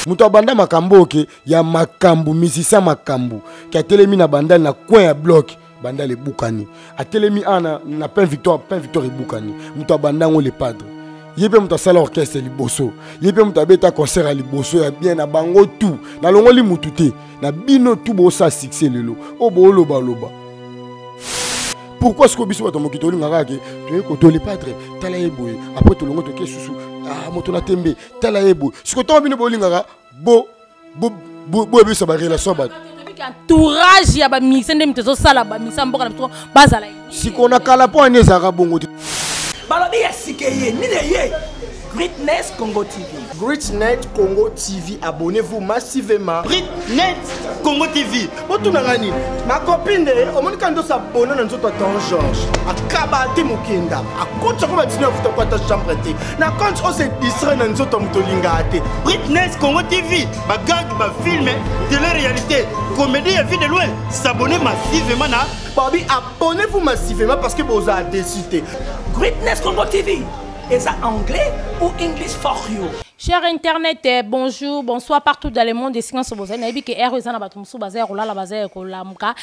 Moto abanda makambo oke ya makambo, musicien makambo ke atelemi na Bandal na coin ya bloc, Bandal ebukani. Atelemi ana na Pain Victoire, Pain Victoire ebukani. Moto abanda yango le padre. Ye mpe moto asala orchestre liboso, ye mpe moto abeta concert ya liboso ya bien na bango tout. Nalongoli mutu te na bino tout bosala succès lelo oyo boolobaloba. Pourquoi sikoyo biso bato ya mokili tolingaka ke toye koto le padre, tala ye boye, après tolongo toke susu, ah, moto na tembe, tala ye boye. Sikoyo ntango bino bolingaka boyebisa barelation bato entourage ya bamusicien nde moto ezosala bamusicien mboka na biso bazala sikoyo na kala mpo ani ezalaka bongo te. Balobi ya sika eye nini eye? Greatness Congo TV. Greatnet Congo TV, abonnez-vous massivement. Greatnet Congo TV. Botunanga nini? Ma copine de omoni ka ndosa abonné na nzoto ya Ton Georges. Akaba te mokenda. Akotisa ko ba 19 futa kwata chambre te. Na compte o se distrait na nzoto ya moto olingaka te. Greatness Congo TV, ba gag, ba film, télé-réalité, comédie ya vie de loin. S'abonner massivement na Babi, abonnez-vous massivement parce que vous avez déçu. Greatness Congo TV. Eza anglais ou English for you. Cher internet, eh, bonjour, bonsoir partout dans le monde. Esika nyonso bozali, nayebi ke heure eza na bato mosusu baza ya kolala, baza ya kolamuka,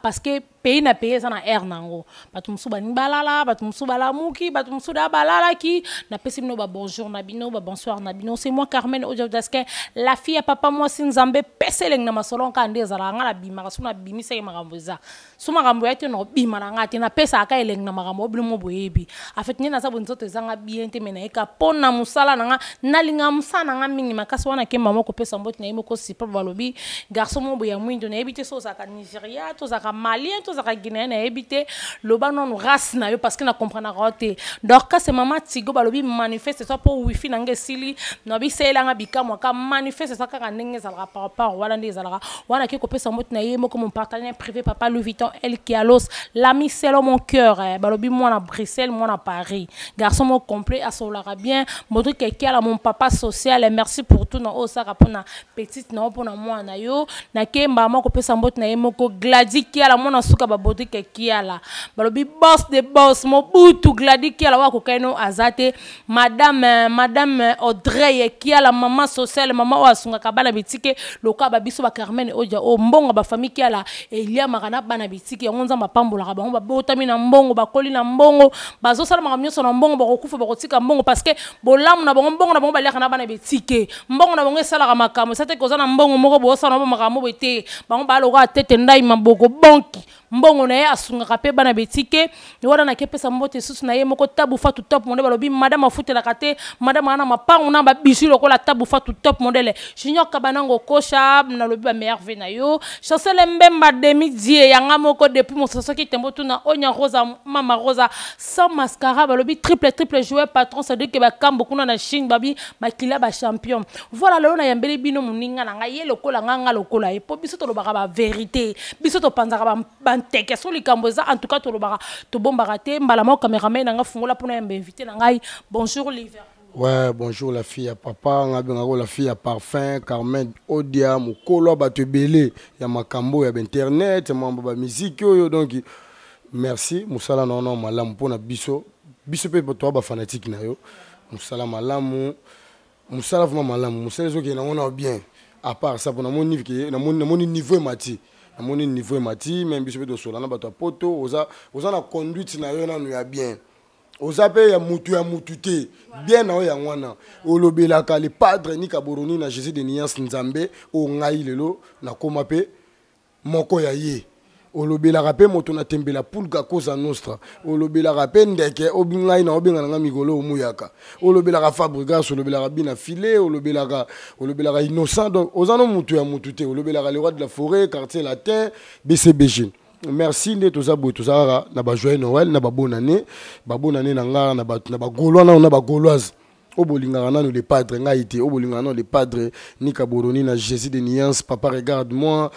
parce que pays na pays eza na heure nango. Bato mosusu balingi balala, bato mosusu balamuki, bato mosusu da balalaki. Napesi bino ba bonjour na bino, ba bonsoir na bino. C'est moi Carmen Odia Daskin, la fille ya papa mwasi Nzambe pesa elengi na masolo nka nde ezalaka nga na bimaka so na bimisaki makambo eza. So makambo ya te na obima na nga te, napesaka ka elengi na makambo oyo bino mo boyebi. En fait, nde naza boye nzoto ezanga bien te, mais nayeka mpo na mosala na nga, nalinga mosala na nga mingi makasi. Wana ke mama kopesa mbote na ye moko sipa balobi garçon moko boye ya mwindo, nayebi te so ozalaka Nigeria, to ozalaka Malien, to ozalaka Guinéen, nayebi te. Loba nanu race na yo parce que na comprenaka yo te. Dorcas mama Tigo balobi manifeste soit po wifi na nga esili, nabi seyela nga bikamwa ka manifeste soit kaka ndenge ezalaka par rapport wana nde ezalaka. Wana ke kopesa mbote na ye moko mon partenaire privé papa Louis Vuitton El Kialos, l'ami selon mon cœur, eh, balobi mwana Bruxelles, mwana Paris, garçon moko complet asololaka bien. Modric Kiala mon papa social, eh, merci pour tout na osaka pona petite na pona mwana yo. Na kemba moko kopesa mbote na ye moko Glady Kiala mwana suka ba Modric Kiala, balobi boss de boss Mobutu Glady Kiala wa kokaino azate. Madame, madame Audrey Kiala maman sociale, maman oyo asungaka bana bitike lokola ba biso ba Carmen Odia o mbongo ba famille Kiala eliamaka na bana bitike yango Nzambe apambolaka bango, babotami na mbongo, bakoli na mbongo, bazosala makambo nyonso na mbongo, bakokufa bakotika mbongo parce que bolamu na bango, mbongo na bango baliaka na bana bitike, mbongo na bango esalaka makambo. Eza te koza na mbongo moko bosala na makambo boye te, bango ba lokola tete ndai maboko bonki mbongo na ye asungaka pe bana bitike. Wana na kepesa mbote susu na ye moko Tabu Fatu top modèle, balobi madame afutelaka te, madame ana mapangu na ba bijoux lokola Tabu Fatu top modèle. Junior Kabanango Kosha nalobi ba meilleur vie na yo. Chancel Mbemba demi die yanga moko depuis mon soki tembo tuna Onya Rosa mama Rosa sans mascara balobi triple triple joueur patron ça dit que ba kambo kuna na Chine babi makila ba champion. Voilà lelo na yambeli bino muninga na nga ye lokola nga nga lokola ye po biso tolobaka ba vérité, biso topanzaka ba nteke so likambo eza, en tout cas tolobaka tobombaka te. Mbala moko cameraman na nga fungola pona yamba invité na ngai. Bonjour Liverpool. Ouais, bonjour la fille à papa, nga bengako la fille à parfum, Carmen Odia, mukolo bato ebele ya makambo ya internet, mambo ba musique oyo, donc merci musala na ona malamu pona biso, biso pe to ba fanatique na yo. Musala malamu, musala vraiment malamu, musala ezoki na ona bien. À part ça pona moni ke na moni, na moni niveau emati. Na moni niveau emati, même biso pe to solana bato ya poto, oza, oza na conduite na yo nanu ya bien. Oza pe ya mutu ya mutu te. Bien na yo ya mwana. Olobelaka le padre Nika Boroni na Jésus de Nuance Nzambe o ngai lelo na koma pe moko ya ye. Olobelaka pe moto na tembela pulga cosa nostra. Olobelaka pe ndeke obi ngai na obenga na nga mikolo omuyaka. Olobelaka Fabregas, olobelaka bina filet, olobelaka, olobelaka innocent. Donc oza no mutu ya mutu te. Olobelaka le roi de la forêt, quartier latin, BCBG. Merci nde toza boye, toza kaka na ba joyeux Noël, na ba bonne année, ba bonne année na nga, na ba, na ba Gaulois, na, na ba Gauloise. Oyo bolingaka nanu le padre ngai te, oyo bolingaka nanu le padre Nika Boroni na Jésus de Nuance, papa regarde-moi,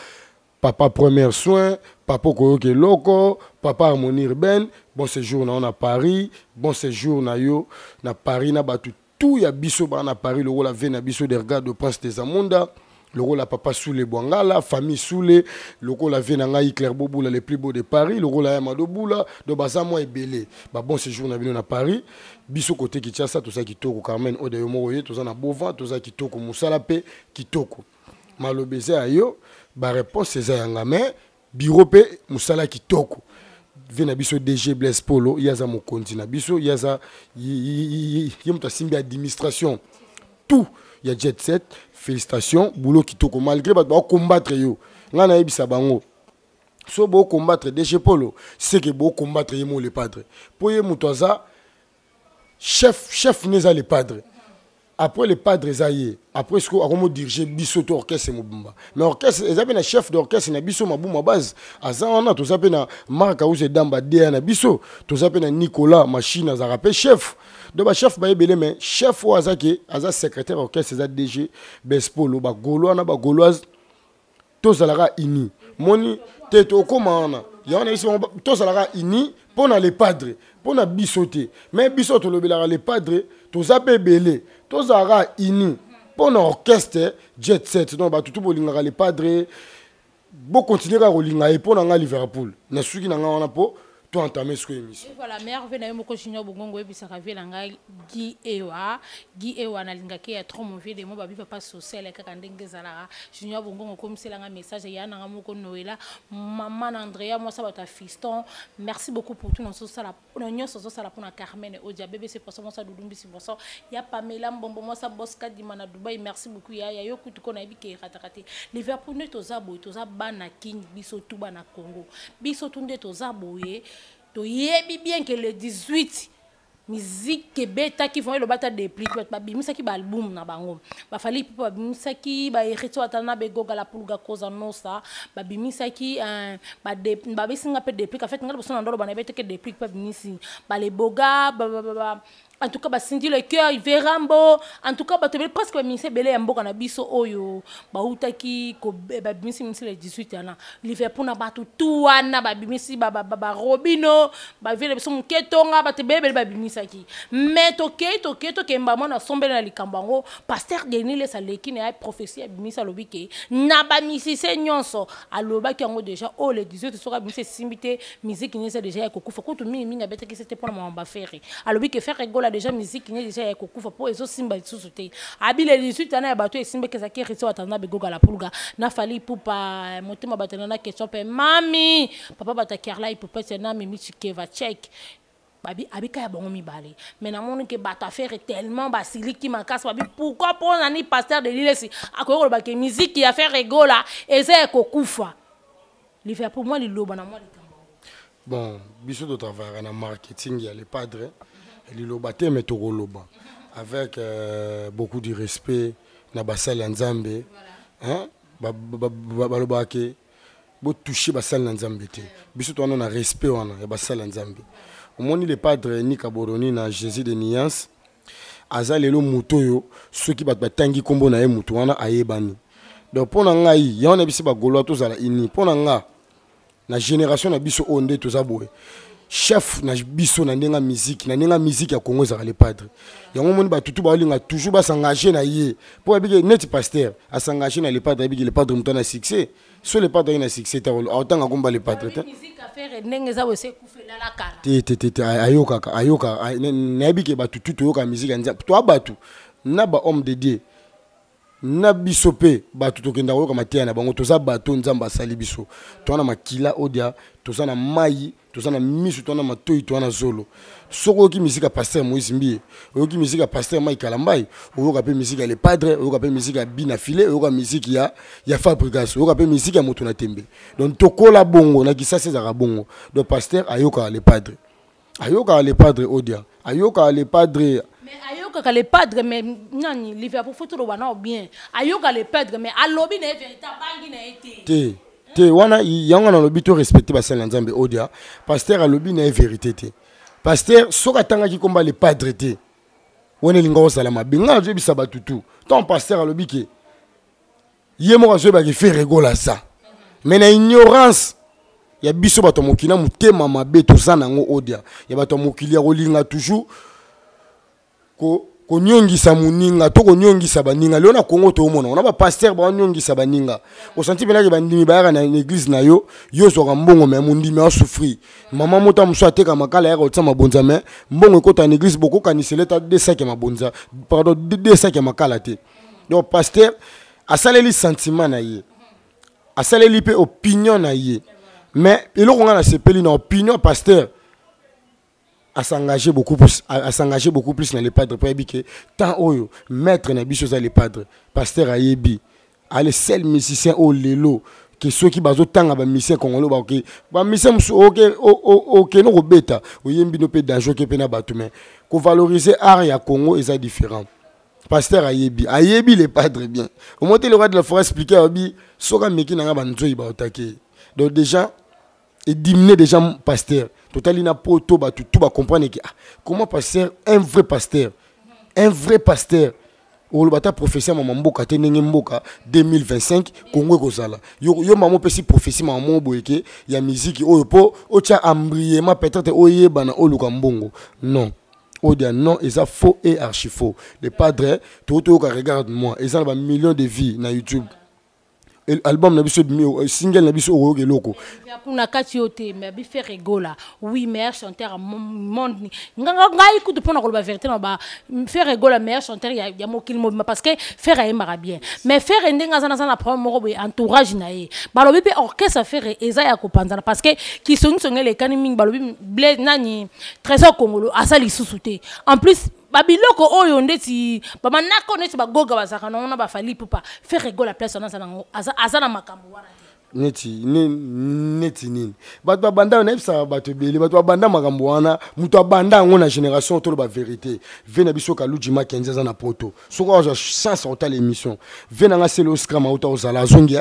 papa premier soin, papa okoyoka eloko, papa harmonie urbaine, bon séjour na yo na Paris, bon séjour na yo na Paris, na bato tout ya biso ba na Paris, lokola ve na biso de regarde de Prince des Amunda. Lokola papa Soule Bwangala, famille Soule, lokola vie na ngai Claire Boboula le plus beau de Paris, lokola ya Mado Boula, donc baza mwa ebele. Ba bon séjour na bino na Paris. Biso côté Kinshasa toza kitoko Carmen Oda yo moko ye toza na Bova, toza kitoko musala pe kitoko. Maloba eza ya yo, ba réponse eza ya nga mais bureau pe musala kitoko. Vie na biso DG Blaise Polo, ye aza mokonzi na biso, ye aza ye moto asimbi administration tout ya Jet Set. Félicitations, boulot kitoko malgré bato ba combattre yo. Nga nayebisa bango so bo combattre DG Polo, c'est que bo combattre ye mo le padre. Po ye moto aza chef, chef neza le padre. Après le padre eza ye, après ce akomo diriger biso to orchestre mobimba. Mais orchestre eza pe na chef d'orchestre na biso mabuma base. Aza wana toza pe na Marc Auze Damba DA na biso, toza pe na Nicolas Machine azaka pe chef. Donc ba chef ba ebele mais chef oyo aza ke aza secrétaire orchestre eza DG Bespolo ba Gaulois na ba Gauloise tozalaka uni. Moni te tokoma wana. Ya wana biso tozalaka uni pona le padre, pona biso te. Mais biso tolobelaka le padre, toza pe ebele, tozalaka uni pona orchestre Jet Set. Donc bato tout bolingaka le padre, bo continuer kaka kolinga ye pona nga Liverpool. Na suki na nga wana po to entamer ce émission. Et voilà, merveille na yo moko Junior Bongongo ebisaka vie na ngai Guy Ewa, Guy Ewa na lingaki ya trop mon vieux de moi babi papa social kaka ndenge ezalaka. Junior Bongongo komisela nga message ya na nga moko Noela, maman na Andrea mwasa bato ya fiston. Merci beaucoup pour tout na sala na nyoso zo sala pona Carmen Odia BBC poso mwasa Doudou Mbisi poso ya Pamela Mbombo mwasa Boss Kadima na Dubaï. Merci beaucoup ya ya yo kutu ko na yebi ke rataka te. Liverpool nde toza boye, toza bana King biso tout bana Congo. Biso tout nde toza boye, toyebi bien que le 18 musique ebetaki vraiment eloba ata déplique bato babimisaki ba album na bango bafali mpe babimisaki ba héritier ata na begoga la pulga cosa nosa babimisaki babisi nga mpe déplique en fait nga liboso na ndolo bana ebetaki déplique mpe babimisi baleboga ba en tout cas basindi le cœur Verambo en tout cas bato ebele presque bamisi ebele ya mboka na biso oyo bautaki babimisi misi le 18 yana Liverpool na bato tu wana babimisi barobino baviele biso moke tonga bato ebele ebele babimisaki mais tokei tokei tokemba mwana asombele na likambo yango pasteur Denis Lesa aleki na ye prophétie abimisi alobi ke na bamisise nyonso alobaki yango déjà oyo le 18 soki abimisi esimbi te musique nyonso déjà ya kokufa kutu mingi mingi abetaki sete mpona makambo ya Ferre alobi ke Ferre Gola déjà musique nye déjà ya kokufa mpo ezosimba lisusu te abi le 18 wana ya bato esimbaki ezalaki Héritier Watanabe Begoga la Pulga na Fally Ipupa motema bato na question mpe mami papa bato ya Kerla Ipupa na Mimi Chikeva check babi abika ya bango mibale mais namoni ke bato affaire tellement basiliki makasi babi pourquoi mpo nani pasteur de lilesi akoki koloba ke musique ya Ferre Gola eza ya kokufa Liverpool mwa liloba na mwa likambo. Bon, biso to travaillera na marketing ya le padre liloba te mais tokoloba avec beaucoup de respect na basali ya Nzambe hein balobaka ke botouche basali na Nzambe te biso to wana na respect wana ya basali ya Nzambe omoni le padre Nika Boroni na Jésus de Nuance aza lelo moto oyo soki bato batangi kombo na ye moto wana ayebani donc mpo na ngai yango na biso bagolois tozala uni mpo na nga na génération na biso oyo nde toza boye chef na biso na ndenge ya musique na ndenge ya musique ya Congo ezalaka le padre yango omoni bato tu baolinga toujours basengage na ye mpo abiki neti pasteur asengage na le padre abiki le padre moto na succès so le padre aye na succès te aotanga komba le padre te te te te te ayokaka ayokaka nayebi ke bato tu toyoka musique ya nzambe toa bato na ba homme de Dieu na biso mpe bato tokenda koyoka mateya na bango toza bato nzambe asali biso toza na makila odia toza na mai toza na miso toza na matoi toza na zolo soki oyoki misika ya pasteur Moïse Mbiye oyoki misika ya pasteur Mike Kalambayi oyoka mpe misika ya le padre oyoka mpe misika ya Bina File oyoka misiki ya Fabregas oyoka mpe misiki ya moto na tembe donc tokola bongo na Kisasa ezalaka bongo donc pasteur ayokaka le padre ayokaka le padre odia ayokaka le padre mais ayokaka le padre mais nani Liverpool faut toloba nao bien ayoka le padre mais alobi na ye vérité abangi na ye te te te wana yango nalobi to respecter basali na Nzambe odia pasteur alobi na ye vérité te pasteur soki atangaki komba le padre te wana elinga kozala mabe ngai nazoyebisa bato tu tant pasteur alobi ke ye moko azoyebaki Ferre Gola aza mais na ignorance ya biso bato ya mokili na motema mabe toza nango odia ya bato ya mokili ya kolinga toujours ko Konyongisa moninga to konyongisa baninga. Lelo na Congo toomona ona bapasteur baonyongisa baninga. Osanti mpenaki bandimi bayaka na église na yo, yo ozwaka mbongo me mondimi asouffrir. Mama mota mosusu ateka makala yaka kotia mabonza, me mbongo ekota na église, bokokanisela eta deux sacs ya mabonza, pardon, deux sacs ya makala te. Donc pasteur asaleli sentiment na ye, asaleli mpe opinion na ye. Mais eloko nga nasepeli na opinion pasteur, à s'engager beaucoup plus, à s'engager beaucoup plus na le padre, po yebi ke temps oyo maître na biso eza le padre. Pasteur ayebi ale seul musicien oyo lelo ke soki bazotanga bamusicien congolais, baoke bamusicien mosusu okende kobeta, oyembi no mpe danger, oke mpe na bato, mais kovaloriser art ya Congo eza différent. Pasteur ayebi, ayebi le padre bien. Omoi te, le roi de la forêt expliqué, ayebi soki ameki nanga banzoi baotake. Donc déjà ediminuer déjà pasteur totali na poto, bato tout bacomprendre ke ah, comment pasteur, un vrai pasteur, un vrai pasteur oloba ata prophétie ya mama mboka te, ndenge mboka 2025 Congo ekozala. Yo, yo mama opesi prophétie mama moko boye ke ya miziki oyo mpo otya embriement, peut-être oyebana, oluka mbongo. Non, odia, non, eza faux et archi faux. Le padre toyoka, regarde moi, eza na bamillion de vues na YouTube, album na biso ebimi, single na biso okoyoka eloko. Kuna kati yo te, mais abi Ferre Gola, oui, meilleur chanteur ya monde. Ngai kutu, mpona koloba vérité, na ba Ferre Gola meilleur chanteur ya mokili mobima, parce que Ferre ayembaka bien. Mais Ferre, ndenge aza na problème moko boye, entourage na ye, balobi mpe orchestre Ferre eza ya kopanzana, parce que kisongisongi elekani mingi. Balobi ble nani, Trésor Kongolo aza lisusu te. En plus babiloko oyo ndeti bamanaka neti bagoga bazalaka nango na baFally Ipupa, Ferre Gola place wana aza nango, aza na makambo wana te. Neti neti nini? Bato babanda, nayebisaka bato ebele, bato babanda makambo wana, moto abanda yango na génération, toloba vérité, ve na biso Kaluji Makenzi aza na poto. Soki azwa chance akotala émission, ve nanga sele oscram auta ozala azongi.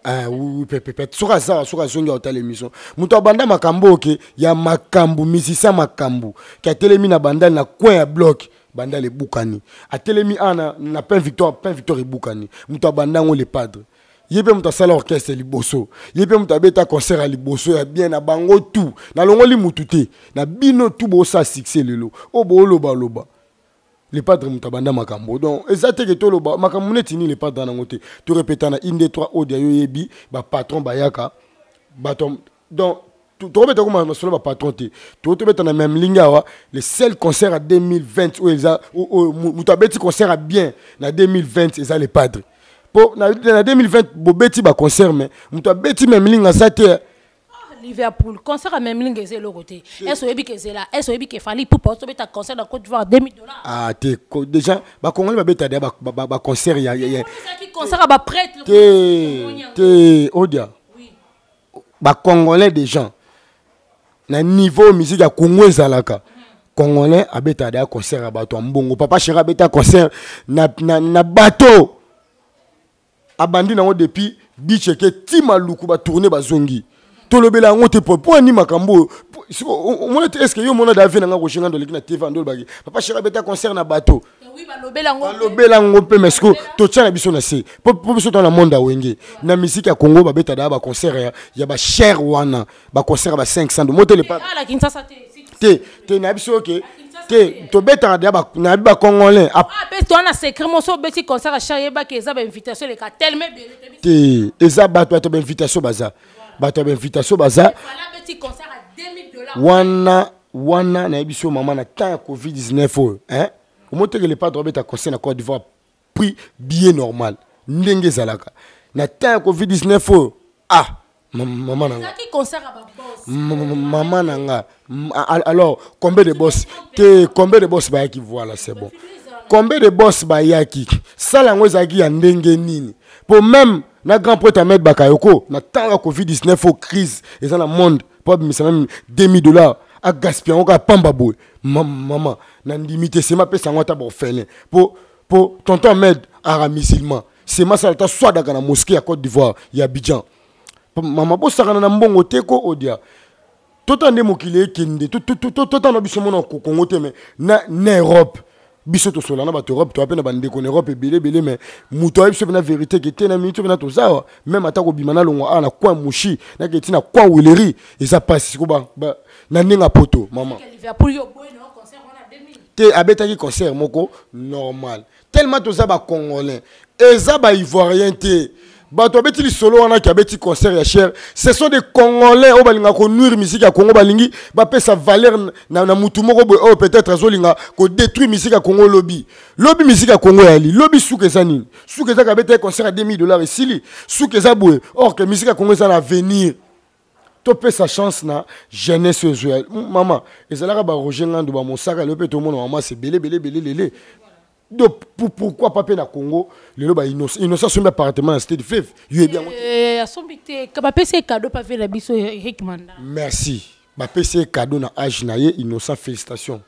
Ah, oui, oui, soki aza, soki azongi akotala émission, moto abanda makambo oke ya makambo musicien, makambo ke atelemi na Bandali na coin ya bloc, Bandali ebukani, atelemi awa na Pain Victoire, Pain Victoire ebukani. Moto abanda yango le padre. Ye mpe moto asala orchestre liboso, ye mpe moto abeta concert ya liboso ya bien na bango tu. Nalongoli mutu te na bino tu bosala succès lelo oyo boolobaloba. Le padre moto abanda makambo. Donc eza te ke toloba makambo neti nini, le padre nango te. Torepeta na 1 2 3 oyo yo oyebi, bapatron bayaka bato. Donc tokobeta koma masolo bapatron te, tokobeta na même ligne awa. Le seul concert ya 2020 oyo eza moto abeti concert ya bien na 2020 eza le padre. Po na 2020 bobeti baconcert, mais moto abeti même ligne aza te. Liverpool, concert ya même ligne eza eloko te. Ese oyebi ke ezela, ese oyebi ke Fally Ipupa ozobeta concert na Côte d'Ivoire 2000 $? Ah te, déjà bacongolais babeta deya baconcert ya Ezalaki concert ya baprêtre. Te, te, odia, bacongolais déjà na niveau musique ya Congo ezalaka, congolais abeta deya concert ya bato ya mbongo. Papa Chéri abeta concert na bateau, abandi nango depuis beach eke ti Maluku, batourne, bazongi. Tolobela yango te po ani makambo oyo omona te. Est-ce yo omona dave nanga koshenga ndo oleki na TV ando olobaki papa Chéri abeta concert na bateau? Balobela yango mpe, mais siko totia na biso na se po biso to na monde ya Wenge na musique ya Congo babeta daa baconcert ya bacher wana, baconcert ya ba 500 motele te. Te, na biso oke te, tobetaka deya na bi bacongolais. Towana secret moso, obeti concert ya cher, yebaki eza bainvitation eleka tellement ebele. Te, eza bato bainvitation baza, bato ya bainvitation baza wana. Wana nayebi so mama na temps ya Covid 19 oyo, hein, omotekele padre abeta concert na Côte d'Ivoire, prix billet normal ndenge ezalaka na temps ya Covid 19 oyo. Ah, mama na nga, mama na nga, alors combien de boss te, combien de boss bayaki? Voilà, c'est bon. Combien de boss bayaki? Sala yango ezalaki ya ndenge nini? Po même na grand prêtre Ahmed Bakayoko, na ntango ya Covid 19 oyo crise eza na monde, po abimisa même 2000 $ agaspille yango kaka pamba boye. Mama, na ndimi te. Sema apesa yango ata baorphelin, po tonton Ahmed ara musulman, sema asala ata swadaka na mosquée ya Côte d'Ivoire, ya Abidjan. Mama, bosakana na mbongo te ko odia. Tota nde mokili ekende, tota na biso mona Kongo te, mais na Europe biso tosola na bato Europe, toya mpe na bandeko na Europe ebele ebele. Mais moto ayebi biso mpe na vérité ke te na minute mpe na toza awa, même ata kobima na longwa awa na coin Mushi, nake ti na coin Huilerie, eza mpasi. Siko na ndenge ya poto, mama. Te, abetaki concert moko normal. Tellement toza ba Congolais, eza ba Ivoirien te. Bato abeti lisolo wana ki abeti concert ya cher, ce sont des Congolais oyo balinga ko nuire musique ya Congo, balingi bapesa valeur na mutu moko boye oyo peut-être azolinga ko détruire musique ya Congo. Lobi lobi musique ya Congo yali lobi, suka eza nini? Suka eza kabeta concert ya 2000 $ esili, suka eza boye. Or que musique ya Congo eza na avenir. Topesa chance na jeunesse oyo ezoya. Mama, ezalaka ba Roger Ngandu, bamosaka. Lelo mpe tomona mama se ebele ebele ebele lele. Donc pourquoi pas mpe na Congo lelo ba Innocent asombi appartement na Cité du Fleuve, yo yebi yango? Asombi te, bapesi ye cadeau pa ve na biso Eric Manda. Merci, bapesi ye cadeau na age na ye. Innocent, félicitation,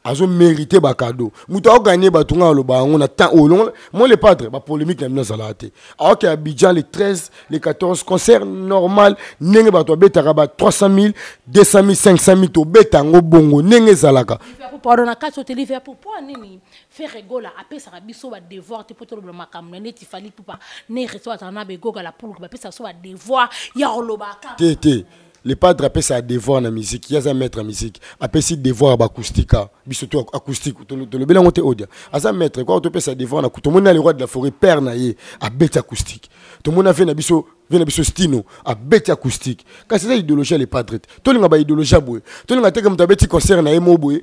azomérite bacadeau. Moto aoganye bato, nga aloba yango na temps oyo. Longola moi le padre, bapolémique na bino azalaka te. Aoke Abidjan le 13, le 14, concert normal ndenge bato babetaka ba 300 000, 200 000, 500 000, tobeta yango bongo ndenge ezalaka. Pardon, na kati oteli Liverpool mpo nini? Ferre Gola apesaka biso badevoir te mpo tolobela makambo na neti Fally Ipupa ne reso azala na begoga la pulke, bapesaka biso badevoir ya kolobaka. Te te, le padre apesa devoir na musique. Ye aza maître ya musique, apesi devoir ya baacoustique. Biso to acoustique tolobeli yango te. Odia aza maître kwa topesa devoir na tomoni na le roi de la forêt, père na ye abeti acoustique. Tomoni ave na biso, vie na biso Stino abeti acoustique. Kasi eza idéologie ya le padre te. Tolinga baidéologie ya boye, tolinga teke moto abeti concert na ye mo boye,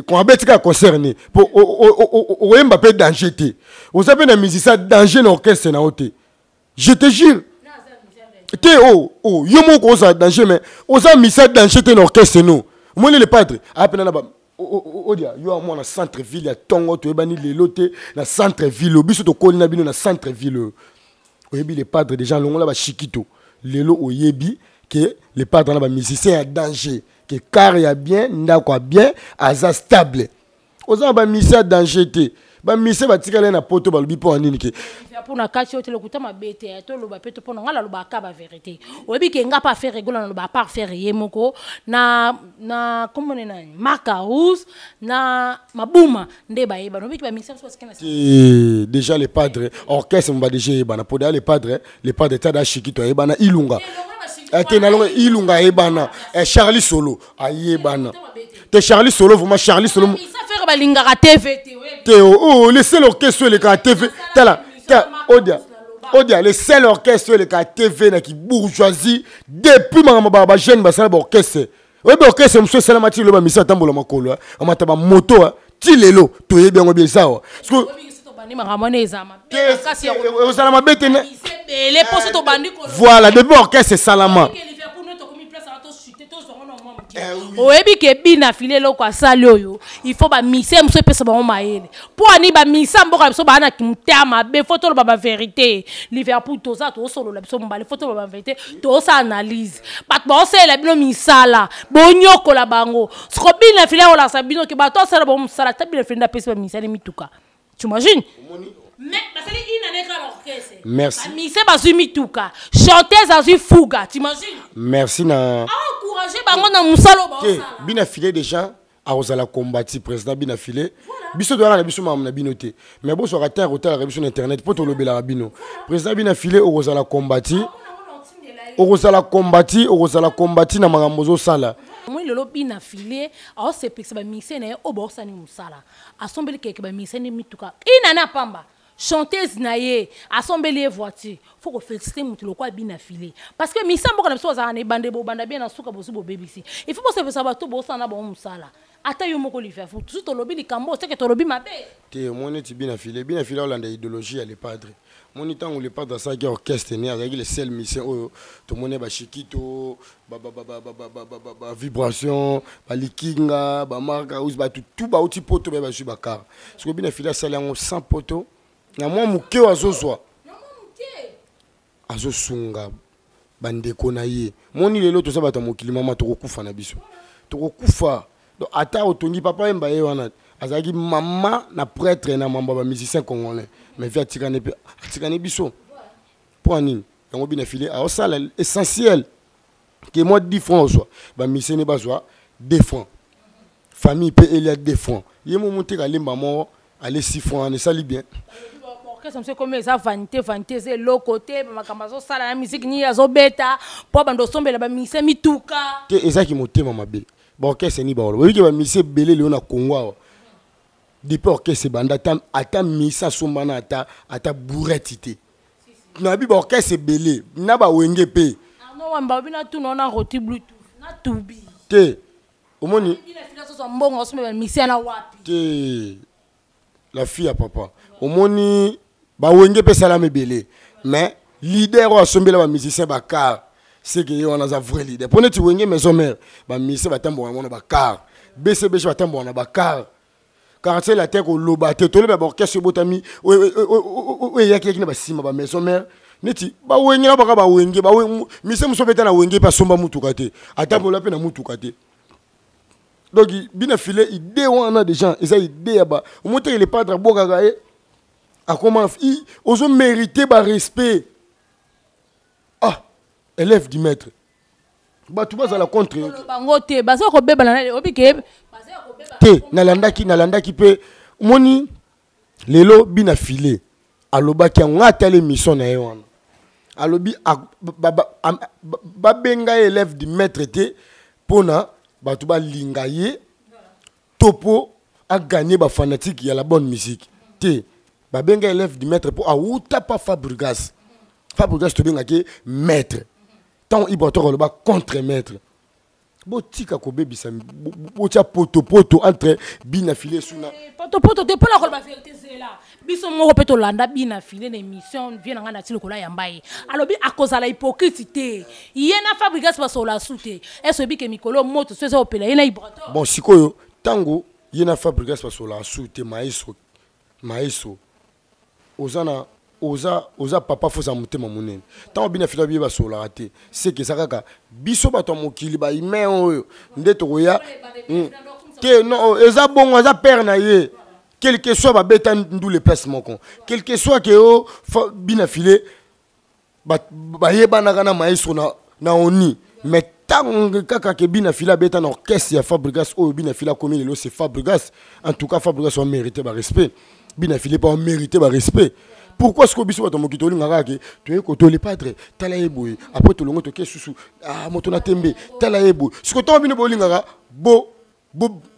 abeti kaka concert ne po oyemba mpe danger te. Oza mpe na musicien danger na orchestre na yo te, je te jure te. O oh, yo moko ozala danger, mais oza musicien danger te na orchestre. No omoni le padre apena na ba odia yo mwana centre ville ya ntongo, toyebani lelo te na centre ville. Biso tokoli na bino na centre ville oyo. Oyebi le padre déjà, longola bashikito. Lelo oyebi ke le padre na bamusicien ya danger, ke car ya bien, ndako ya bien, aza stable. Oza na bamusicien ya danger te. Bamusicien batikali na poto, balobi mpo ya nini ke Mpona kati oyo te, lokuta mabe te. Toloba mpe to mpona ngai nalobaka bavérité. Oyebi ke nga mpe affaire egola naloba, à part faire ye moko na kombone nani, Mark House na Mabuma nde bayebana. Oyebi ke bamusicien mosusu basiki na Te, déjà le padre orchestre mo déjà eyebana po deya le padre. Le padre tada Shikito ayebana, Ilunga te, nalonga Ilunga ayebana, Charlie Solo ayebana te. Charlie Solo, vraiment Charlie Solo. Faire balingaka TV te. Te, oh, le seul orchestre elekaka TV, tala ta odia odia, le seul orchestre elekaka TV na kibourgeoisie depuis makambo bajeune basala baorchestre. Oyebi orchestre mosusu esalama ti lelo, bamisi atambola makolo, amata bamoto, ti lelo toyebi yango bien eza awa. Ozala mabe te. Voilà, depuis orchestre esalama. Oyebi ke bina file eloko asali oyo, il faut bamise mosusu epesa bango mayele. Mpo ani bamisa mboka na biso baa na motema mabe. Faut toloba bavérité. Liverpool, toza tozosolola biso mobale. Faut toloba bavérité, tozosa analyse. Bato baosalela bino misala, bonyokola bango. Siko bina file akolakisa bino ke bato asala bango mosala. Ta bina file nde apesi bamisali mituka, t'imagines? Mais basali une année kaka na orchestre. Merci. Bamise bazwi mituka, chanteuse azwi fuga, t'imagines? Merci na encourage bango na mosala oyo te. Baosala. Bina file déjà akozala kombati président bina file. Biso toyaka na biso makambo na bino te, mais boswaka te kotalaka biso na internet mpo tolobelaka bino. Président bina file, okozala kombati, okozala kombati, okozala kombati na makambo ozosala. Omoni lelo bina file aosepekisa bamise na ye oyo baosani mosala. Asombeli keke bamise nde mituka ina na pamba, chanteuse na ye asombeli ye voiture. Faut kofélicité motu lokola bina file, parce que misa mboka na biso bazalaka na ebande, bobanda bien, na suka bozwi bobebisi. Il faut bosepesa bato bosala na bango mosala. Ata yo moko Liverpool, toujours tolobi likambo oseke tolobi mabe. Te, omoni neti bina file, bina file aolanda idéologie ya le padre. Moni ntango le padre asalaki orchestre ne, azalaki le seul musicien oyo tomoni bashikito, bavibration, balikinga, bamark House, bato tu bauti poto baye bazwi bacar. Soki bina file asali yango sans poto na mwa moke oyo azozwa, azosunga bandeko na ye. Moni lelo toza bato ya mokili, mama, tokokufa na biso, tokokufa. Donc ata otongi papa yemba, ye wana azalaki mama na prêtre na mambo ya bamusicien congolais, mais vi atikani mpe atikani biso mpo ya nini? Yango bina file aosala essentiel ke mwa 10 francs ozwa, bamusicien ne bazwa 2 francs, famille mpe elia 2 francs, ye mo moteka alemba moko ale 6 francs wana esali bien. Orchestre mosusu ekomi eza vanité, vanité eza eloko te. Makambo azosala na musique nini azobeta mpo bando osombela bamise mituka. Te, ezalaki motema mabe. Baorchestre ni baoloba oyiki bamisi ebele lelo na Congo awa, depuis orchestre ebanda, ata, ata misa asombana ata, ata bourrette te. Nayebi baorchestre ebele na bawenge mpe. Arnaud Wamba obi na tuna na roti bluetooth na tubi. Te, omoni Bina fila soso mbongo osomba ba misia na wapi? Te, la fille ya papa, omoni bawenge mpe esalama ebele, mais leader oyo asombela bamusicien bacar, seke ye wana aza vrai leader. Mpo neti Wenge Maison Mère, bamusicien batamboka yango na bacar, BCBG batamboka na bacar, Quartier Latin koloba te. Toloba baorchestre ebotami oyo eyakiyaki na basima bamaison mère, neti bawenge na baka bawenge, mise mosusu abeta na wenge mpe asomba mutuka te, atambola mpe na mutuka te. Donc bina file idée wana déjà eza idée ya ba omoteke le padre abwakaka ye, akoma ozo mérité barespect. Ah, élève du maître, bato bazala contre yo. Bango te, baza kobebana na obi ke baza kobeba. Te, nalandaki mpe, omoni lelo bina file alobaki yango, nga atali émission na ye wana, alobi babenga ye élève du maître te mpona bato balinga ye to mpo aganye bafanatike ya la bonne musique te. Babenga élève du maître mpo awuta pa Fabregas. Fabregas tobengaki maître. Ntango Ibrator aloba contre maître, botika kobebisa, botia potopoto entre bina file suna. Potopoto te, mpona koloba vérité, zela biso moko mpe tolanda bina file na émission vie na ngai na ti lokola yamba ye, alobi akozala hypocrite te, ye na Fabregas basola su te. Ese oyebi ke mikolo moto so eza opela ye na Ibrator? Bon, sikoyo ntango ye na Fabregas basolaka su te, maestro, maestro oza na oza papa, foza motema monene. Ntango bina fila biye basololaka te, seke eza kaka biso bato ya mokili bahumain oyo nde tokoya te. Non, eza bongo, aza père na ye, quel que soit babeta ndule place moko, quel que soit ke o bina file bayebanaka na maestro na oni. Mais ntango kaka ke bina file abeta na orchestre ya Fabregas, oyo bina file akomi lelo, c'est Fabregas. En tout cas Fabregas amérité barespect, bina file mpe amérité barespect. Pourquoi sikoyo biso bato ya mokili tolingaka ke toye kotole padre, tala ye boye, après tolongo toke susu, ah, moto na tembe, tala ye boye. Sikoyo ntango bino bolingaka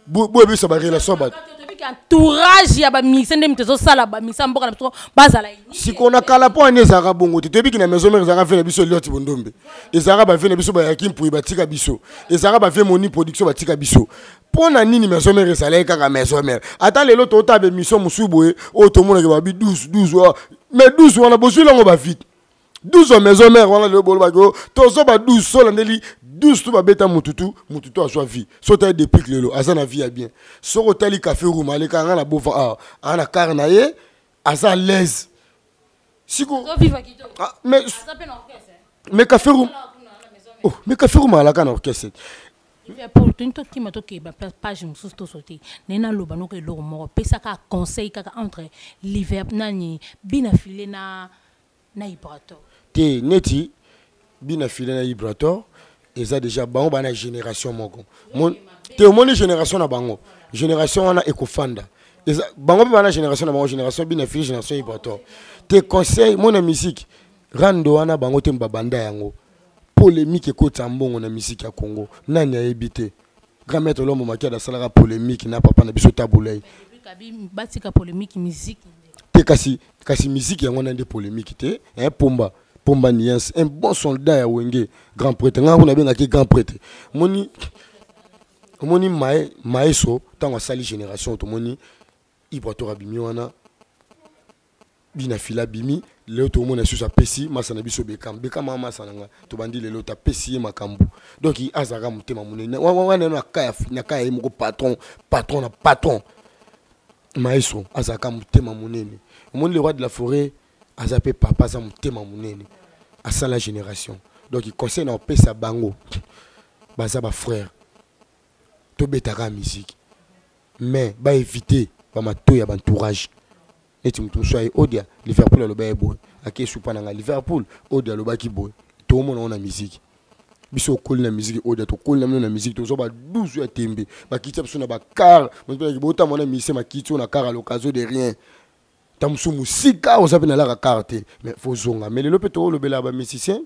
boyebisa barelation ya bato. Entourage ya bamusicien nde moto ezosala bamusicien mboka na biso bazala. Sikoyo na kala mpo ani ezalaka bongo te. Toyebiki na maison mère ezalaka ve na biso Eliot Bondombe, ezalaka bave na biso bayaki mpui batika biso, ezalaka bave Moni Production batika biso. Mpo na nini maison mère ezalaki kaka maison mère? Ata lelo tootala baémission mosusu boye oyo tomonaki babi 12 12, mais 12 wana bozwi lango bavite 12 ya maison mère wana. Lelo bolobaki o tozo ba 12, so olandeli 12 to babeta mututu mututu azwa vie. So otali Deplick lelo aza na vie ya bien. Soki otali Café Room, alekaka nga na bova awa, aza na kare na ye, aza à l'aise siko. Ah, mais Café Room, oh, mais Café Room alaka na orchestre. Pour toni tokima tokeba page mosusu toso te, naye naloba noko eloko moko, pesaka conseil kaka entre liver nani bina file na Ibrator. Te, neti bina file na Ibrator eza déjà bango bana génération moko te. Omoni génération na bango, génération wana ekofanda, eza bango mpe bana génération na bango, génération bina file, génération Ibrator te. Conseil mona musique rando wana bango te babanda yango, polémique ekotisa mbongo na musique ya Congo. Nani ayebi te grand maître Lombo Makiada asalaka polémique na papa na biso Tabulei? Batika polémique, musique. Te, kasi musique yango wana nde polémique te, hein. Pomba, Pomba Niens, un bon soldat ya Wenge, grand prêtre, nga kuna abengaki grand prêtre. Moni omoni mae maestro ntango asali génération, tomoni Ibrator abimi wana, bina fila abimi. Lelo tokomona lisusu apesi masa na biso Bekam. Bekam aa masa na nga, tobandi lelo tapesi ye makambo. Donc azalaka motema monene wana na ka ya ye moko patron, patron na patron. Maestro azalaka motema monene. Omoni le roi de la forêt aza mpe papa, aza motema monene, asala génération. Donc conseil na opesa bango, baza bafrère, tobetaka musique, mais baévite bamatoi ya baentourage. Neti moto mosusu aye odia Liverpool aloba ye boye, ake supa na ngai Liverpool odia alobaki boye. Toomona ngo na musique, biso okoli na musique odia, tokoli na bino na musique, tozwa ba 12 ya tembe, bakiti biso na bakar botama na mise makiti oyo na kar à l'occasion de rien. Ta mosusu mosika oza mpe nalaka kar te, mais fozonga. Mais lelo mpe toolobela bamusicien.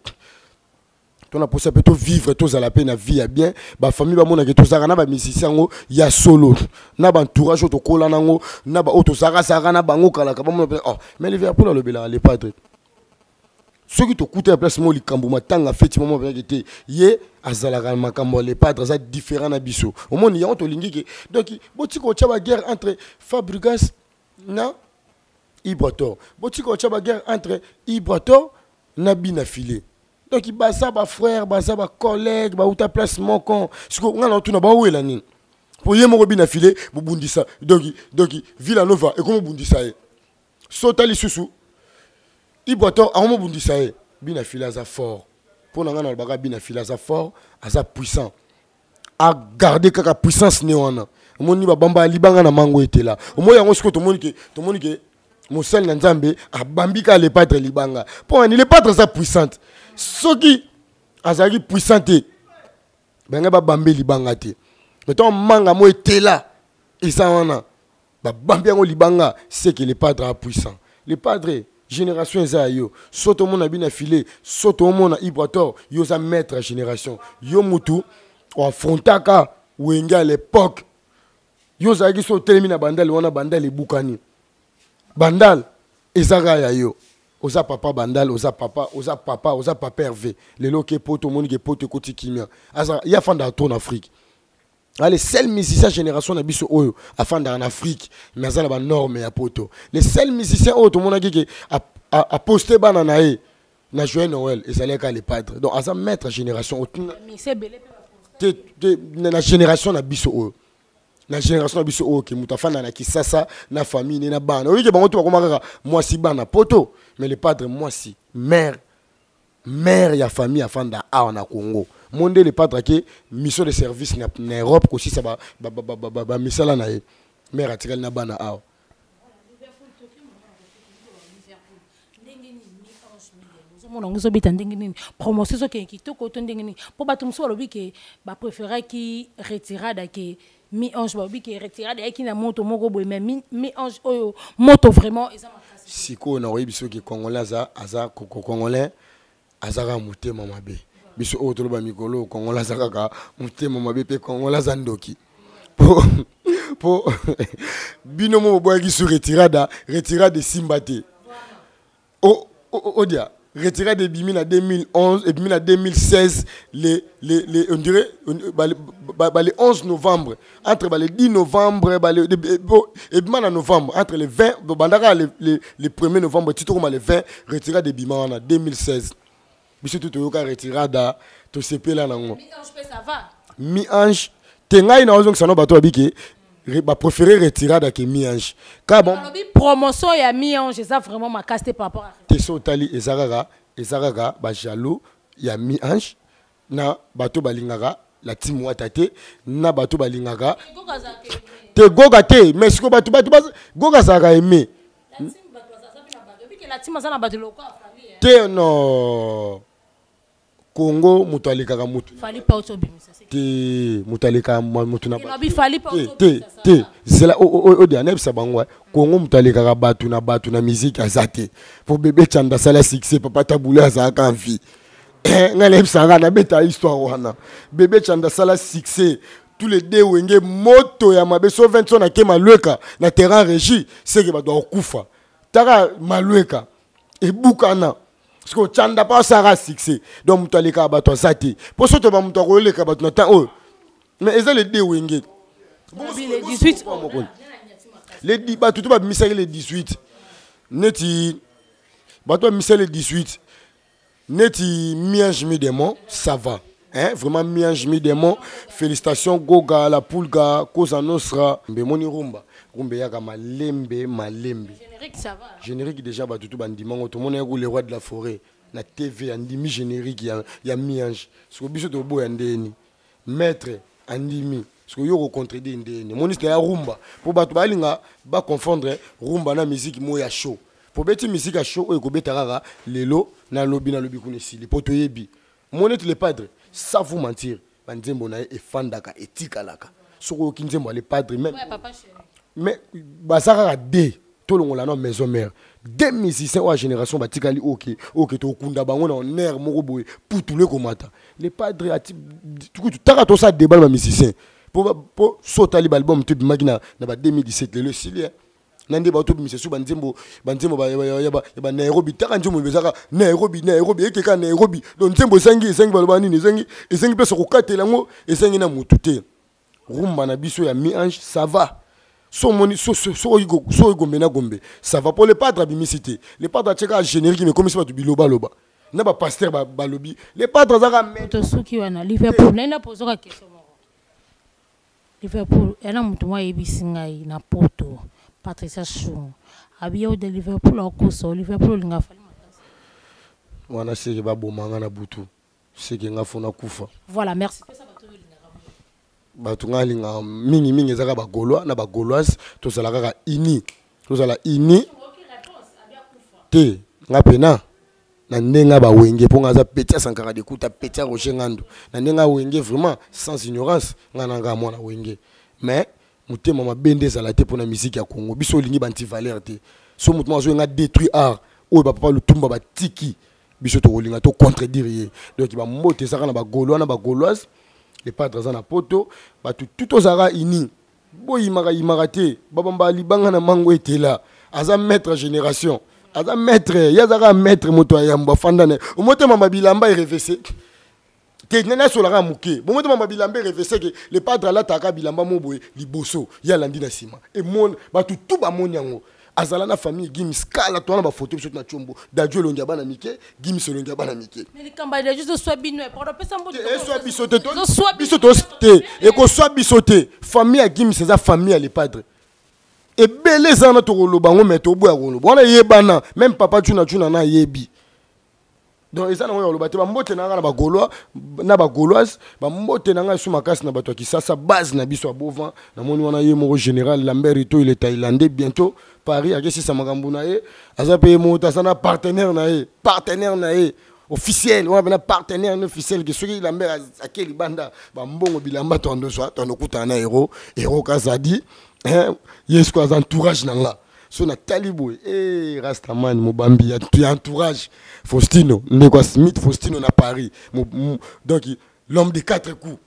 Tona posa pe to vivre tozala pe na vie ya bien, ba famille bamonaka tozalaka na ba musicien yango ya solo na ba entourage oyo tokola nango na ba oyo tozalaka na bango kalaka bamona pe oh mais Liverpool alobelaka le padre. Soki tokuta ya place moko likambo matanga feti moko mpenza te, ye azalaka makambo ya le padre aza différent na biso. Omoni yango tolingi ke donc botika kotya ba guerre entre Fabregas na Ibrator, botika kotya ba guerre entre Ibrator na Bina Filet. Donc baza ba frère, baza ba collègue, ba uta place moko. Siko nga na tuna ba wela nini? Po ye moko Bina Filet bobundisa. Donc Villanova ekomo bundisa ye. Sota lisusu Ibrator akomo bundisa ye. Bina Filet aza fort. Po na nga na lobaka Bina Filet aza fort, aza puissant. A garder kaka puissance ne wana. Omoni ba bamba libanga na mango etela. Omoni yango siko tomoni ke mosali na Nzambe abambi ka le padre libanga. Po ani le padre aza puissante. Soki azalaki puissant te, banga ba bambe libanga te. Mais tant manga mo etela eza wana ba bambi yango libanga, c'est que le padre a puissant. Le padre génération eza yo. Soto mona bina filet, soto mona Ibrator, yo za maître génération. Yo mutu o affrontaka Wenge à l'époque. Yo zalaki so telemi na bandal wana, bandal ebukani. Bandal ezaka ya yo. Oza papa bandal, oza papa, oza papa, oza papa Hervé. Lelo ke poto moni ke poto ekoti kimia. Aza ya fanda tour en Afrique. Ale seul musicien génération na biso oyo afanda en Afrique, mais aza na ba norme ya poto. Le seul musicien oyo tomonaki ke a posté bana na ye na joyeux Noël, ezalaki ka le padre. Donc aza maître génération otina te, te, na génération na biso oyo. Na génération na biso oyo ke moto afanda na Kisasa na famille ne na bana. Oyoki bango to bakoma kaka mwasi bana poto, mais le padre mwasi mère, mère ya famille afanda awa na Congo. Monde le padre ke mission de service na Europe kosisa ba misala na ye. Mère atikali na bana awa. Ozomona ngo ezobeta ndenge nini? Promotion ezokende kitoko to ndenge nini? Po bato mosusu balobi ke ba préféraki retirada ke mi-ange, balobi ke retirada eyaki na moto moko boye, mais mi-ange oyo moto vraiment eza makasi. Sikoyo na koyebi soki Congolais aza, aza Congolais aza kaka motema mabe. Biso oyo toloba mikolo, Congolais aza kaka motema mabe pe Congolais aza ndoki. Po, po, bino mo boboyaki sur retirada, retirada esimba te. O, o, o, odia, retirada ebimi na 2011, ebimi na 2016, les, les, les, on dirait, on, ba, ba, ba, le 11 novembre, entre ba, le 10 novembre, ba, le, de, bo, ebima na novembre, entre le 20, bo, bandaka le, le, le 1er novembre, tito koma le 20, retirada ebima wana 2016. Biso tout toyoka retirada, tosepela nango. Mi-ange pe ça va. Mi-ange, te ngai na ozongisa no bato babike, ba préférer retirada que mi-ange. Ka bon. Balobi promotion ya mi-ange eza vraiment makasi te par rapport à Te so tali ezakaka, ezakaka ba jaloux ya mi-ange na bato balingaka la team wata te, na bato balingaka te goga te, mais siko bato, bato ba, goga azalaka aimé. La team bato baza pe na bato. Oyebi ke la team aza na bato lokola Fally, hein. Te non. Congo moto alekaka moto. Fally pa oto bimisa, c'est Te moto alekaka moto na Te, ba- lobi Fally pa Te, oto te, bimisa, ça te. va. Zela, o, o, o, o, dia, nayebisa bango, hein. Congo moto alekaka bato na bato na musique aza te. Po bébé Tchanda asala succès, papa Taboulé azalaka en vie. Eh, nga nayebisa nga, nabeta histoire wana. Bébé Tchanda asala succès. Tous les deux wenge moto ya mabe so 20 so na ke malweka na terrain régie, c'est que bato bakokufa. Taka malweka ebukana. Parce que Tchanda pa asala succès. Donc moto alekaka bato aza te. Po soto ba moto akoleka bato na temps oyo. Mais eza les deux wenge. Babi, les 18. Les dix, bato to ba misaki les 18. Neti bato ba misaki les 18. Neti mi-ange mi-démon, ça va. Hein, vraiment mi-ange mi-démon. Félicitations Goga, la Pulga, Cosa Nostra, Mbemoni Rumba. Rumba yaka malembe malembe. Générique ça va. Générique déjà ba tutu bandimango tout monde le roi de la forêt. Na TV andimi générique ya mi-ange. Siko biso to boya ndeni. Maître andimi. Siko yo ko contredire ndeni. Moniste ya rumba. Po bato balinga ba confondre rumba na musique mo ya show. Po beti musique ya show oyo kobeta kaka lelo na lobi na lobi kuna esili. Po toyebi. Monete le padre, ça vous mentir. Ba nzembo na ye efandaka etikalaka. Soko oyoki nzembo ya le padre même. Ouais, papa chéri. Mais baza kaka deux. Tolongola na maison mère deux musiciens oyo ya génération batikali oke oke tokunda bango na honneur moko boye putulu ekomata. Le padre ati kutu taka tosala débat na bamusicien po so otali baalbum to ebimaki na ba 2017, lelo esili na nde bato bimisa su banzembo banzembo ya banairobi. Taka nzembo ezaka Nairobi, Nairobi ekeka Nairobi. Donc nzembo ezangi ezangi baloba nini, ezangi ezangi place kokatela yango, ezangi na motu te. Rumba na biso ya mi-ange, ça va. So omoni soki gombe na gombe, ça va. Po le padre abimisi te, le padre atieka générique, mais komisi bato bilobaloba na bapasteur balobi le padre azaka. Tosuki wana. Liverpool, naina pozoka question moko. Liverpool ena moto moko ayebisi ngai na Poto, Patricia Chou abi yo de Liverpool akosa. Liverpool olinga Fally makasi. Wana seke babomanga na butu, seke nga fona kufa. Voilà, merci. Bato nga alingaka mingimingi ezaka bagaulois na bagauloise. Tozala kaka uni, tozala uni te. Nga mpena na ndenge ya bawenge, mpo nga aza petit ya Sankara Dekuta, petit ya Roger Ngando, na ndenge ya wenge vraiment sans ignorance, nga na nga mwana wenge. Mais motema mabe nde ezala te mpona musique ya Congo. Biso olingi bantivaleur te. So moto moko azoyenga détruit art oyo bapapa Lutumba batiki biso, tokolinga to contredire ye. Donc bambote ezaka na bagaulois na bagauloise. Le padre aza na Poto, bato tout tozalaka uni. Boyimaka yimaka te, babamba libanga na mango etela. Aza maître génération, aza maître, ye azaka maître. Moto ayambo afanda na omotema bilamba erevese te, nani asolaka moke bomotema bilamba erevese ke le padre alataka bilamba mo boye liboso, ye alandi na nsima. Emona bato tu bamoni yango. Azala na famille Gims kala, to wana bafoto biso na tiombo Dadju elongi ya bana mike, Gims elongi ya bana mike. Eswa biso te, biso te, ekoswa biso te. Famille ya Gims eza famille ya le padre. Ebele eza wana, tokoloba yango me toboya koloba wana eyebana. Même papa Tuna Tuna na ayebi. Donc eza nango ya koloba te. Bambote na nga na bagaulois na bagauloise, bambote na ngai esu makasi na bato ya Kisasa, base na biso ya Bovan. Namoni wana ye moko général Lambert Ito, il est thaïlandais, bientôt Paris akesisa makambo na ye. Aza mpe ye moko te, aza na partenaire na ye, partenaire na ye officiel wana mpena, partenaire officiel ke soki Lambert ake libanda, bambongo bilamba toandozwa toandokutana na hero hero Kazadi. Ye sikoyo aza entourage na nga. So natali boye e Rastaman mobambi ya entourage Faustino, ndeko ya Smith Faustino na Paris. Donc l'homme de quatre coups,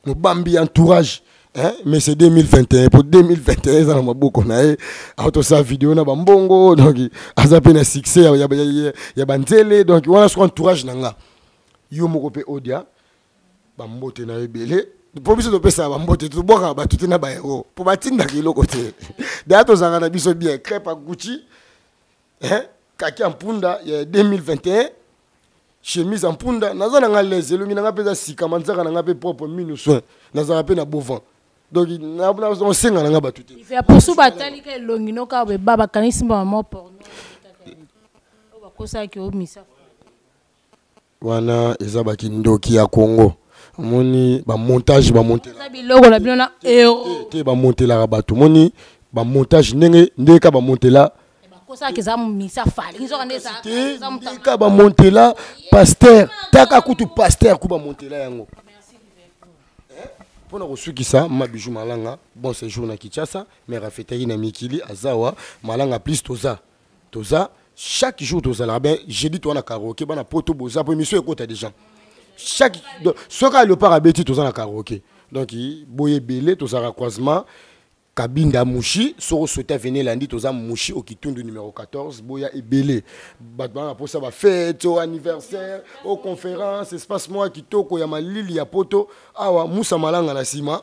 mobambi entourage, hein? Mais c'est 2021, pour 2021 eza na maboko na ye. Akotosala video na bambongo, donc aza mpe na succès ya banzele. Donc wana soko entourage na nga. Yo moko mpe odia bambote na yo ebele, mpo biso topesaka bambote, tobwakaka bato te na baero mpo batindaka eloko te. Daya tozalaka na biso bien. Crepe ya Gucci, hein? Kaki ya mpunda ya 2021, chemise ya mpunda, naza na nga lese, elongi na nga mpe eza sika, manzaka na nga mpe propre, minu soin, nazalaka mpe na beau vent. Donc osenga na nga bato te. Pusu batalika elongi noka beba, bakanisi mama porno bakosaki omisa. Wana eza bakindoki ya Congo. Omoni bamontage bamontelaka biloko na bino na euro te, bamontelaka bato. Omoni bamontage ndenge ndenge ka bamontela bakosaka eza misa Fally, nzoka nde te ka bamontela pasteur. Taka kutu pasteur ku bamontela yango mpona kosukisa. Ma Bijou Malanga, bon séjour na Kinshasa. Mare afetaki na mikili, azawa Malanga plus. Toza chaque jour, tozalaka ben jeudi toza na karaoke. Bana Poto boza po émission ekota déjà chaque soki aléopard abeti, toza na karaoke. Donc boye ebele, tozalaka croisement Kabinda Mushi. Soko sote avenue elandi, toza Mushi Okitundu numéro 14. Boya ebele, bato bana mposa bafete o anniversaire o conférence, espace moko ya kitoko ya malili ya Poto awa. Musa Malanga na nsima,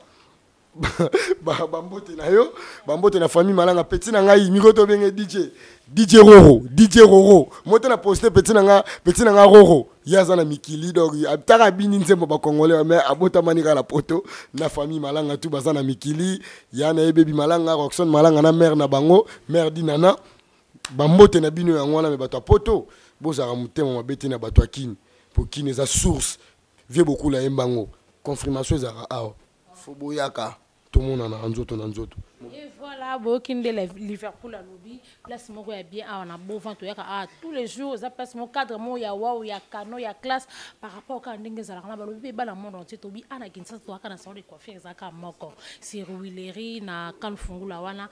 bambote na yo, bambote na famille Malanga. Petit na ngai miko tobenge DJ, DJ Roro, DJ Roro moto na poste. Petit na nga, petit na nga Roro, ye aza na mikili. Donc ataka abini nzembo bacongolais, mais abotamani kaka na Poto. Na famille Malanga tu baza na mikili, ya na ye bebi Malanga, Roxon Malanga na mare na bango, mare Dinana, bambote na bino yango wana. Me bato ya Poto bozalaka motema mabe te na bato ya Kini, po Kini eza source. Vie bokula yembango, confirmation ezalaka awa. Fo boyaka tomonana nzoto na nzoto. Et voilà, boyoki nde Liverpool alobi, place moko ya bien awa na Beau-Vent, toyaka awa tous les jours, eza place moko cadre moko ya wow, ya canon, ya classe par rapport kaka ndenge ezalaka na balobi mpe bana monde entier tobi awa na Kinshasa toyaka na salon de coiffure ezalaka moko sur Huilerie na Camp Fungula wana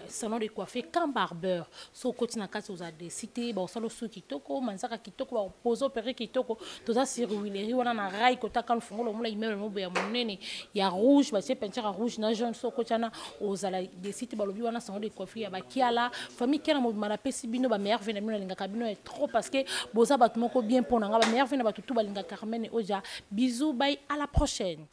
salon de coiffure Camp Barber. So okoti na kati ozala desi te, bakosala suki kitoko, manzaka kitoko, bakopose opere kitoko. Toza sur Huilerie wana na rail kota Camp Fungula, omona immeuble moko ya monene ya rouge, batie peinture ya rouge na jaune. So okoti wana ozala desi te. Balobi wana salon de coiffure ya bakiala, famille Kiala mobima. Napesi bino bameilleurs vœux na bino, nalingaka bino ya trop parce que boza bato moko bien mpo na nga. Bameilleurs vœux na bato tu balingaka Carmen Oja. Bisous, bye, à la prochaine.